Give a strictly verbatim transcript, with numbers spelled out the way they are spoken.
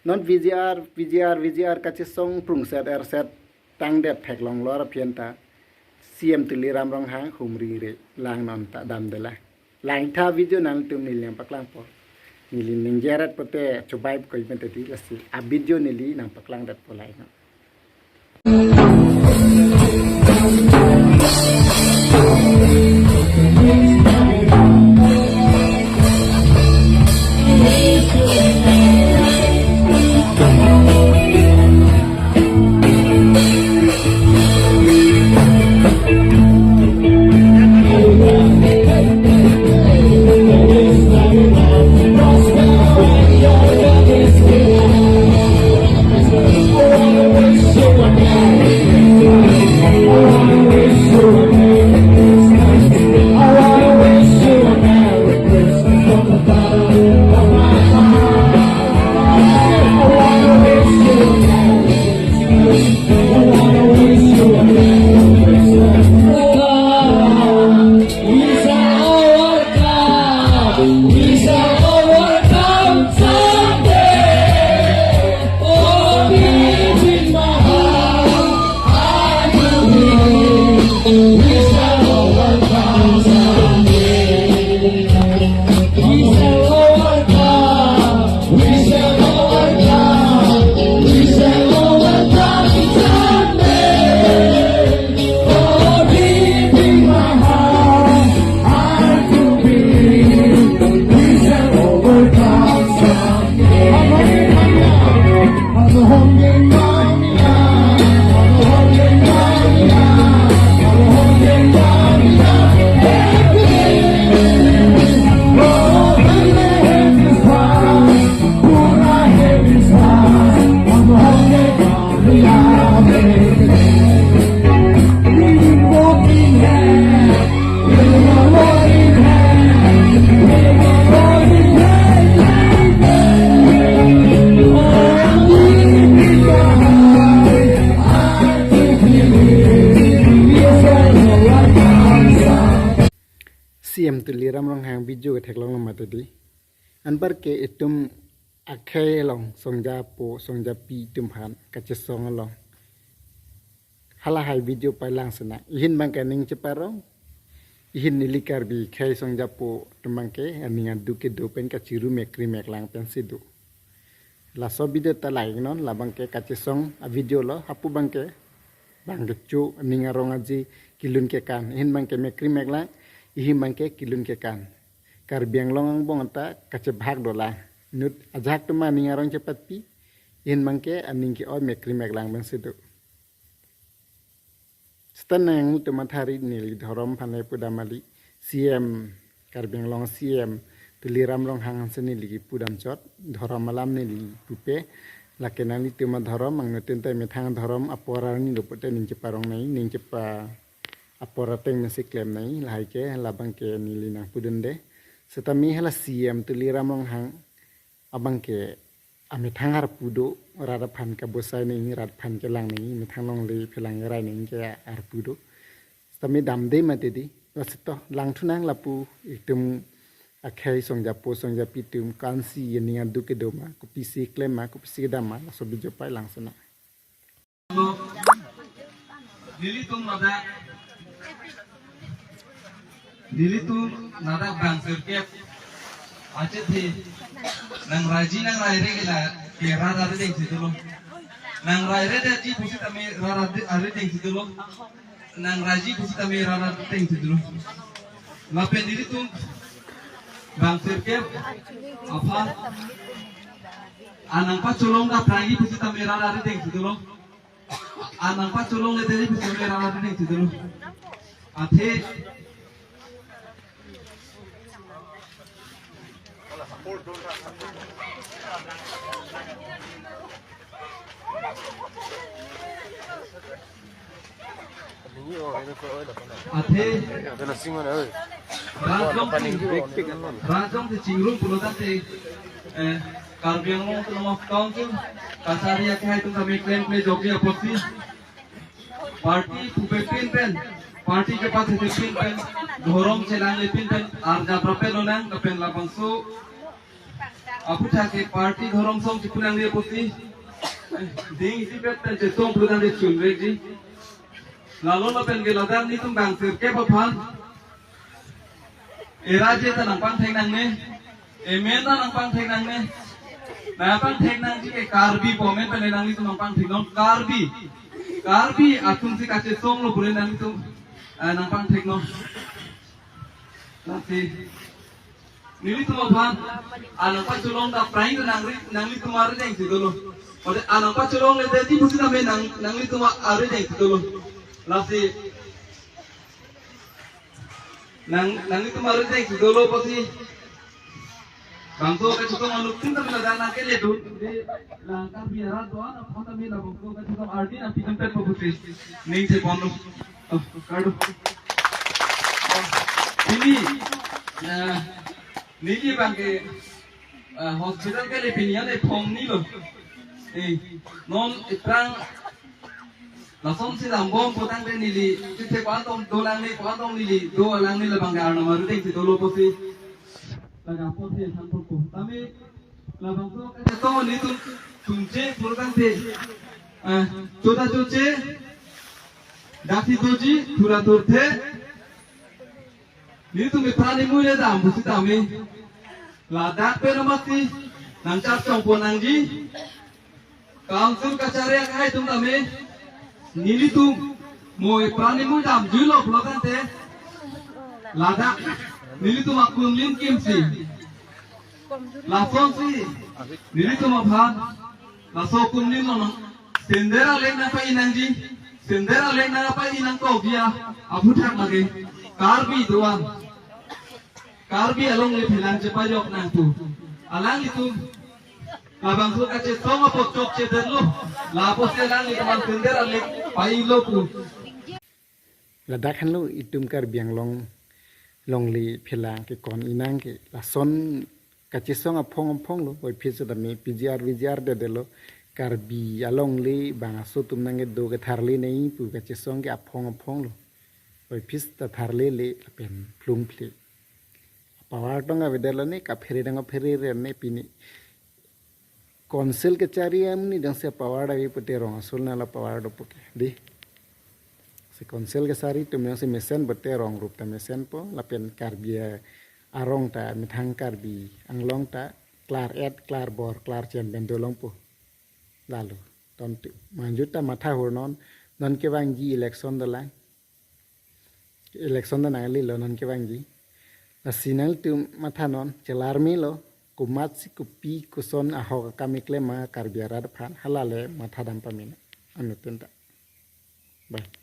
Non V G R, V G R, V G R kachesong prungset erset tangdet theklong lor aphian ta C M Tuliram Ronghang humri re lang non ta damde la. Langtha video nangtum neli nangpaklangpo. Neli ningjerat pote chubai koi pen tadi lasi a video neli nangpaklangdetpo lai non. C M Tuliram Ronghang video ketheklong lo mati di. Anparke itum akhei along songjapo songjapi itum aphan kachesong along halahai video pai langsenang. Ihin abangke aning cheparong. Ihin neli Karbi khei songjapo atum abangke aning aduk kedo pen kachiru mekri meklang pensi do. Laso video ta langnon, labangke kachesong a video lo, hapu abangke bang kecho aning arong aji kelun kekan. Ihin abangke mekri meklang, ihin abangke kelun kekan. Karbi Anglong angbong ta kachebhak dolang. Inut ajahak atum aning arong chepatpi, ihin abangke aning ke-oi mekri meklang pensi do. Seta nangtum athari neli dhorom aphan le pudam kali, C M, Karbi Anglong C M Tuliram Ronghang aphansi neli kipudam chot, dhorom alam neli pupe, lake nanglitum adhorom, angno tenta methang dhorom apor arni lo pote ning cheparong nai, ning chepa apor ateng pensi klem nai, lahai ke labangke neli nangpudunde. Setame hala C M Tuliram Ronghang abangke amethang arpu do, rat aphan kabosai nai, rat aphan kelang nai, methang longle phelang erai nai ke arpu do. Setame damde mati di, lasi to langthunang lapu itum akhei songjapo songjapi atum ko-ansi aning aduk kedo ma, kopisi klem ma, kopisi kedam ma, laso video pai langsenang. Nelitum ladak, nelitum ladak bang sirkep achethe nang raji nang raire ke la ke rat arideng si dolo. Nang raire detji pusitame rat arideng si dolo. Nang raji pusitame rat arideng si dolo. Lapen nelitum bang sirkep aphan an nangpacholong dapprangji pusitame rat arideng si dolo. An nangpacholongle detji pusitame rat arideng si dolo. Athe Athe Rajong si, Rajong si chingrum pulo tangte, eh, Karbi Anglong Autonomous Council kachari akhei atum tame klemkle jokji apotsi party pupe pinpen, party kepachete pinpen, dhorom chelangle pinpen arjap rapet lonang, lapen labangso Aphuthak ke party dhorom song chipu nangji apotsi, ding isi pet pen chesong pulo tangte chunrekji. Lalo lapen ke ladak nelitum bang sirkep aphan eraje ta nangpangthek nangne, emen ta nangpangthek nangne. Nangpangthek nangji ke Karbi pu amen pen nanglitum nangpangtheknon, Karbi. Karbi atumsi kachesonglo pule nanglitum, eh, nangpangtheknon. Lasi nelitum aphan anang pacholong ta prai nangri, nanglitum arideng si dolo. Ode anang pacholongledetji pusi tame nang, nanglitum arideng si dolo. Lasi nang, nanglitum arideng si dolo pusi bangso kachetong anuttin tame ladak nangkeledun. Di la Karbi arat do-an aphan tame la bangso kachetong ardi nangpidun pet po pusi ning cheponlo. Oh, kardom. Pini, eh, neli bang ke, eh, hospital kele pini ane phong nilo. Eh, non iprang lasonsi dambom putangte neli, chithe ko-an tong dolang ni, ko-an tong neli do alang ni labang ke Arnam arideng si dolo pusi. Laga apothe thanpon po. Tame labangso kachetong nelitum chunche putangte, eh, chota choche, daksi doji, thura thurthe. Nelitum ipran imui le dam pusi tame ladak pen amatsi nangchar chongpon nangji. Council kachari akhai atum tame nelitum mo ipran imui damjuilo pulotangte ladak nelitum akumlim kimsi. Lasonsi nelitum aphan laso akumlim along sender alek nangpai nangji, sender alek nangpai nangkokji aphuthak lake Karbi do-an, Karbi alongle phelang chepajok nangpu. Alanglitum labangso kachesong apot chokchedetlo, lapusi alanglitum an sender alek pailo pu. Ladak henlo itum Karbi Anglong longle phelang kekon inang ke lason kachesong aphong aphong lo, puvoiphit setame P G R V G R dedetlo, Karbi alongle bang aso atum nangkedo ketharle nangji pu kachesong ke aphong aphong lo. Puvoiphit ta tharlele lapen phlungphle. Power tong avedetlo ne kaphere dang kaphere re ne pini. Council kachari amonit jongsi power ave pute rong asul nanglo power dopo ke. Di. Si council kachari atum jongsi mesen pute rong rup ta mesenpo lapen Karbi arong ta methang Karbi Anglong ta klar-et, klarbor, klarchem pen dolongpo. Lalo. Tontu. Manjut ta mathahurnon, non kevangji election dolang. Election ta nanglelo non kevangji. Lasi nangtum mathanon, chelar melo, komatsi kopi koson ahok akam keklem ma Karbi arat aphan, halale mathadam pame non. Anuttin ta. Bye.